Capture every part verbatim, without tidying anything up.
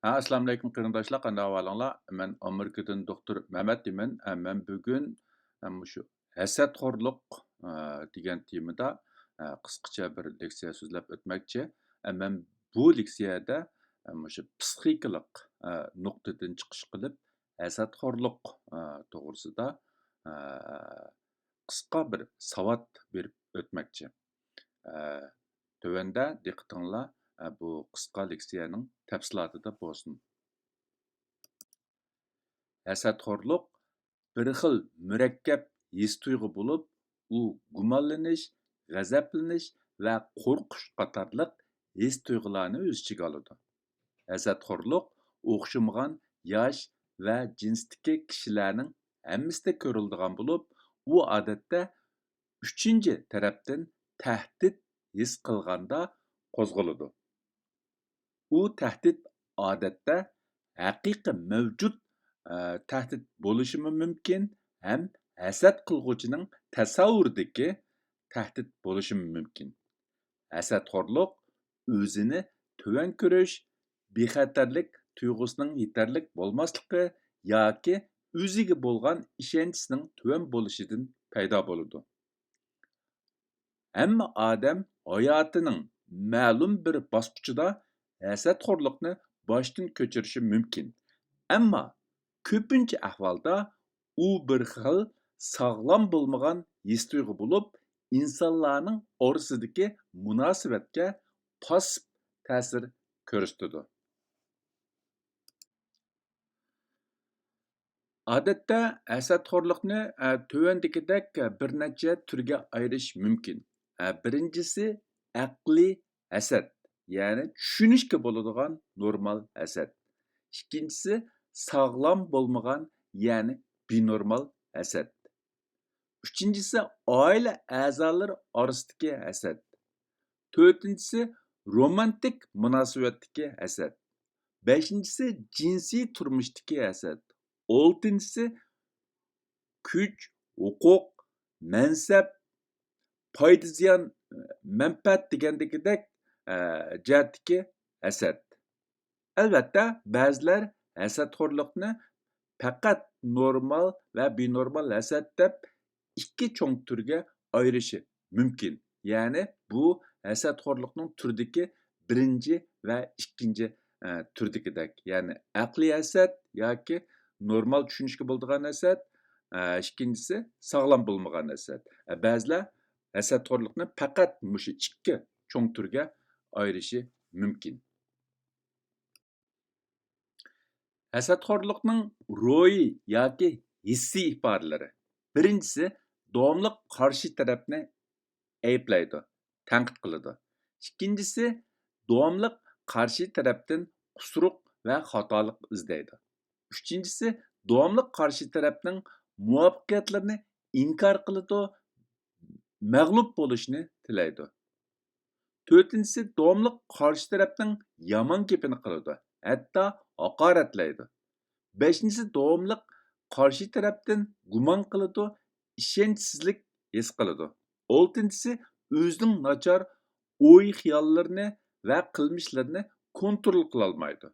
ھە، ئەسسالامۇئەلەيكۇم قېرىنداشلار، قانداق ئەھۋالىڭلار؟ مەن ئامېرىكىدىن دوختۇر مەمەت دېمەن. ھە، مەن بۈگۈن، ھە، مۇشۇ ھەسەتخورلۇق، ھە، دېگەن تېمىدا، ھە، قىسقىچە بىر لېكسىيە سۆزلەپ ئۆتمەكچى. ھە، مەن بۇ لېكسىيەدە، ھە، مۇشۇ پسىخىكىلىق، ھە، نۇقتىدىن چىقىش قىلىپ، ھەسەتخورلۇق، ھە، توغرىسىدا، ھە، قىسقا بىر ساۋات بېرىپ ئۆتمەكچى. ھە، تۆۋەندە دىققىتىڭلار، ھە، بۇ قىسقا لېكسىيەنىڭ تەپسىلاتىدا بولسۇن. ھەسەتخورلۇق بىر خىل مۇرەككەپ ھېس-تۇيغۇ بولۇپ، ئۇ گۇمانلىنىش، غەزەپلىنىش ۋە قورقۇش قاتارلىق ھېس-تۇيغۇلارنى ئۆز ئىچىگە ئالىدۇ. ھەسەتخورلۇق ئوخشىمىغان ياش ۋە جىنستىكى كىشىلەرنىڭ ھەممىسىدە كۆرۈلىدىغان بولۇپ، ئۇ ئادەتتە ئۈچىنچى تەرەپتىن تەھدىت ھېس قىلغاندا قوزغىلىدۇ. ئۇ تەھدىت ئادەتتە ھەقىقىي مەۋجۇت، ئە، تەھدىت بولۇشىمۇ مۇمكىن ھەم ھەسەت قىلغۇچىنىڭ تەسەۋۋۇرىدىكى تەھدىت بولۇشىمۇ مۇمكىن. ھەسەتخورلۇق ئۆزىنى تۆۋەن كۆرۈش، بىخەتەرلىك تۇيغۇسىنىڭ يېتەرلىك بولماسلىقى ياكى ئۆزىگە بولغان ئىشەنچىسىنىڭ تۆۋەن بولۇشىدىن پەيدا بولىدۇ. ھەممە ئادەم ھاياتىنىڭ مەلۇم بىر باسقۇچىدا ھەسەتخورلۇقنى باشتىن كەچۈرۈشى مۇمكىن. ئەمما كۆپىنچە ئەھۋالدا ئۇ بىر خىل ساغلام بولمىغان ھېس-تۇيغۇ بولۇپ، ئىنسانلارنىڭ ئارىسىدىكى مۇناسىۋەتكە پاسسىپ تەسىر كۆرسىتىدۇ. ئادەتتە ھەسەتخورلۇقنى، ئە، تۆۋەندىكىدەك، ئە، بىر نەچچە تۈرگە ئايرىش مۇمكىن. ئە، بىرىنچىسى ئەقلىي ھەسەت، يەنى چۈشىنىشكە بولىدىغان نورمال ھەسەت. ئىككىنچىسى ساغلام بولمىغان، يەنى بىنورمال ھەسەت. ئۈچىنچىسى ئائىلە ئەزالىرى ئارىسىدىكى ھەسەت. تۆتىنچىسى رومانتىك مۇناسىۋەتتىكى ھەسەت. بەشىنچىسى جىنسىي تۇرمۇشتىكى ھەسەت. ئالتىنچىسى كۈچ، ھوقۇق، مەنسەپ، پايدا زىيان، مەنپەئەت دېگەندىكىدەك، ئە، جەھەتتىكى ھەسەت. ئەلۋەتتە، بەزىلەر ھەسەتخورلۇقنى پەقەت نورمال ۋە بىنورمال ھەسەت دەپ ئىككى چوڭ تۈرگە ئايرىشى مۇمكىن. يەنى بۇ ھەسەتخورلۇقنىڭ تۈرىدىكى بىرىنچى ۋە ئىككىنچى، ئە، تۈردىكىدەك. يەنى ئەقلىي ھەسەت ياكى نورمال چۈشىنىشكە بولىدىغان ھەسەت، ئە، ئىككىنچىسى ساغلام بولمىغان ھەسەت. ئە، بەزىلەر ھەسەتخورلۇقنى پەقەت مۇشۇ ئىككى چوڭ تۈرگە ئايرىشى مۇمكىن. ھەسەتخورلۇقنىڭ روھىي ياكى ھېسسىي ئىپادىلىرى. بىرىنچىسى، داۋاملىق قارشى تەرەپنى ئەيىبلەيدۇ، تەنقىد قىلىدۇ. ئىككىنچىسى، داۋاملىق قارشى تەرەپتىن قۇسۇرۇق ۋە خاتالىق ئىزدەيدۇ. ئۈچىنچىسى، داۋاملىق قارشى تەرەپنىڭ مۇۋەپپەقىيەتلىرىنى ئىنكار قىلىدۇ، مەغلۇپ بولۇشنى تىلەيدۇ. تۆتىنچىسى، داۋاملىق قارشى تەرەپنىڭ يامان گېپىنى قىلىدۇ، ھەتتا ھاقارەتلەيدۇ. بەشىنچىسى، داۋاملىق قارشى تەرەپتىن گۇمان قىلىدۇ، ئىشەنچسىزلىك ھېس قىلىدۇ. ئالتىنچىسى، ئۆزىنىڭ ناچار ئوي-خىياللىرىنى ۋە قىلمىشلىرىنى كونترول قىلالمايدۇ.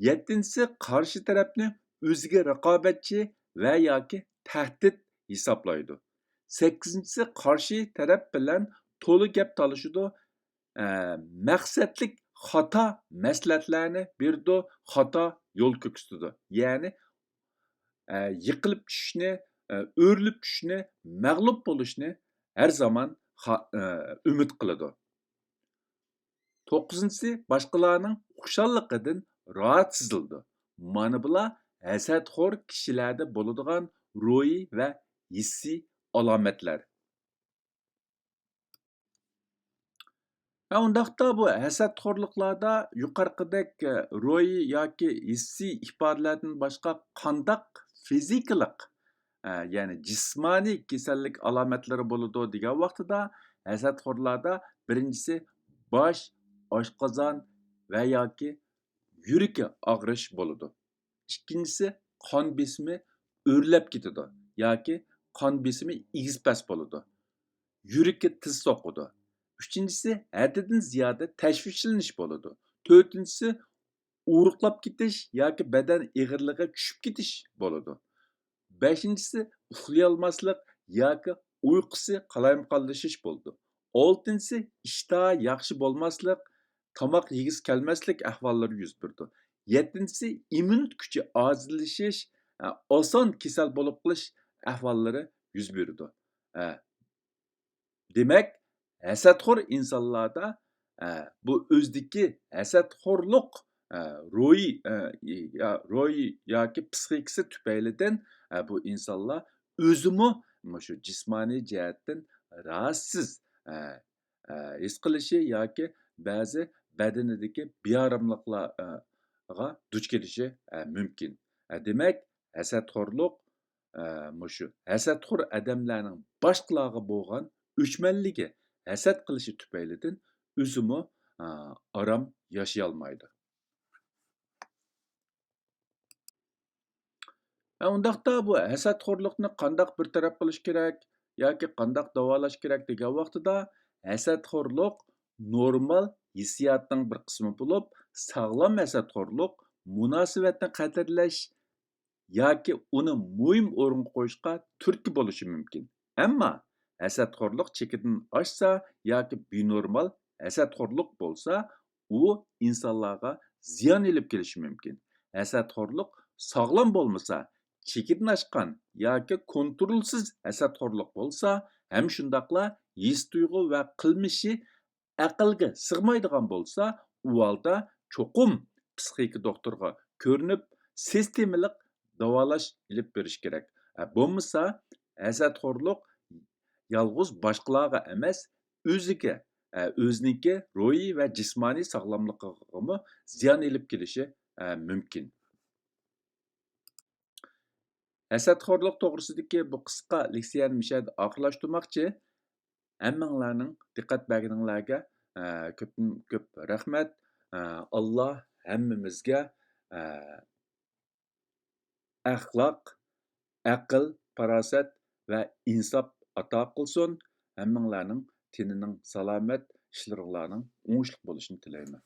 يەتتىنچىسى، قارشى تەرەپنى ئۆزىگە رىقابەتچى ۋە ياكى تەھدىت ھېسابلايدۇ. سەككىزىنچىسى، قارشى تەرەپ بىلەن تولا گەپ تالىشىدۇ، ئە، مەقسەتلىك خاتا مەسلىھەتلەرنى بېرىدۇ، خاتا يول كۆرسىتىدۇ. يەنى، ئە، يىقىلىپ چۈشۈشنى، ئە، ئۆرۈلۈپ چۈشۈشنى، مەغلۇپ بولۇشنى ھەر زامان خا-، ئە، ئۈمىد قىلىدۇ. توققۇزىنچىسى، باشقىلارنىڭ خۇشاللىقىدىن راھەتسىزلىنىدۇ. مانا بۇلار ھەسەتخور كىشىلەردە بولىدىغان روھىي ۋە ھېسسىي ئالامەتلەر. ھە، ئۇنداقتا بۇ ھەسەتخورلۇقلاردا يۇقىرىقىدەك، ئە، روھىي ياكى ھېسسىي ئىپادىلەردىن باشقا قانداق فىزىكىلىق، ئە، يەنى جىسمانىي كېسەللىك ئالامەتلىرى بولىدۇ دېگەن ۋاقتىدا، ھەسەتخورلاردا بىرىنچىسى باش، ئاشقازان ۋە ياكى يۈرىكى ئاغرىش بولىدۇ. ئىككىنچىسى، قان بېسىمى ئۆرلەپ كېتىدۇ ياكى قان بېسىمى ئېگىز-پەس بولىدۇ. يۈرىكى تېز سوقىدۇ. ئۈچىنچىسى، ھەددىدىن زىيادە تەشۋىشلىنىش بولىدۇ. تۆتىنچىسى، ئورۇقلاپ كېتىش ياكى بەدەن ئېغىرلىقى چۈشۈپ كېتىش بولىدۇ. بەشىنچىسى، ئۇخلىيالماسلىق ياكى ئۇيقۇسى قالايمىقانلىشىش بولىدۇ. ئالتىنچىسى، ئىشتىھا ياخشى بولماسلىق، تاماق يېگۈسى كەلمەسلىك ئەھۋاللىرى يۈز بېرىدۇ. يەتتىنچىسى، ئىممۇنىتېت كۈچى ئاجىزلىشىش، ئە، ئاسان كېسەل بولۇپ قېلىش ئەھۋاللىرى يۈز بېرىدۇ. ئە، دېمەك، ھەسەتخور ئىنسانلاردا، ئە، بۇ ئۆزىدىكى ھەسەتخورلۇق، ئە، روھى، ئە، يا، روھى ياكى پسىخىكىسى تۈپەيلىدىن، ئە، بۇ ئىنسانلار ئۆزىمۇ مۇشۇ جىسمانىي جەھەتتىن راھەتسىز، ئە، ئە، ھېس قىلىشى ياكى بەزى بەدىنىدىكى بىئاراملىقلارغا دۇچ كېلىشى، ئە، مۇمكىن. ئە، دېمەك، ھەسەتخورلۇق، ئە، مۇشۇ ھەسەتخور ئادەملەرنىڭ باشقىلارغا بولغان ئۆچمەنلىكى، ھەسەت قىلىشى تۈپەيلىدىن ئۆزىمۇ، ئە، ئارام ياشىيالمايدۇ. ھە، ئۇنداقتا بۇ ھەسەتخورلۇقنى قانداق بىر تەرەپ قىلىش كېرەك ياكى قانداق داۋالاش كېرەك دېگەن ۋاقتىدا، ھەسەتخورلۇق نورمال ھېسسىياتنىڭ بىر قىسمى بولۇپ، ساغلام ھەسەتخورلۇق مۇناسىۋەتنى قەدىرلەش ياكى ئۇنى مۇھىم ئورۇنغا قويۇشقا تۈرتكە بولۇشى مۇمكىن. ئەمما ھەسەتخورلۇق چېكىدىن ئاشسا ياكى بىنورمال ھەسەتخورلۇق بولسا، ئۇ ئىنسانلارغا زىيان ئېلىپ كېلىشى مۇمكىن. ھەسەتخورلۇق ساغلام بولمىسا، چېكىدىن ئاشقان ياكى كونترولسىز ھەسەتخورلۇق بولسا، ھەم شۇنداقلا ھېس تۇيغۇ ۋە قىلمىشى ئەقىلگە سىغمايدىغان بولسا، ئۇ ھالدا چوقۇم پسىخىكا دوختۇرغا كۆرۈنۈپ، سىستېمىلىق داۋالاش ئېلىپ بېرىش كېرەك. ئە، بولمىسا، ھەسەتخورلۇق يالغۇز باشقىلارغا ئەمەس، ئۆزىگە، ئە، ئۆزىنىڭكى روھىي ۋە جىسمانىي ساغلاملىقىغىمۇ زىيان ئېلىپ كېلىشى، ئە، مۇمكىن. ھەسەتخورلۇق توغرىسىدىكى بۇ قىسقا لېكسىيەنى مۇشۇ يەردە ئاخىرلاشتۇرماقچى. ھەممىڭلارنىڭ دىققەت بەرگىنىڭلارگە، ئە، كۆپتىن كۆپ رەھمەت. ئە، ئاللا ھەممىمىزگە، ئە، ئەخلاق، ئەقىل، پاراسەت ۋە ئىنساپ ئاتا قىلسۇن. ھەممىڭلارنىڭ تېنىنىڭ سالامەت، ئىشلىرىڭلارنىڭ ئوڭۇشلۇق بولۇشىنى تىلەيمەن.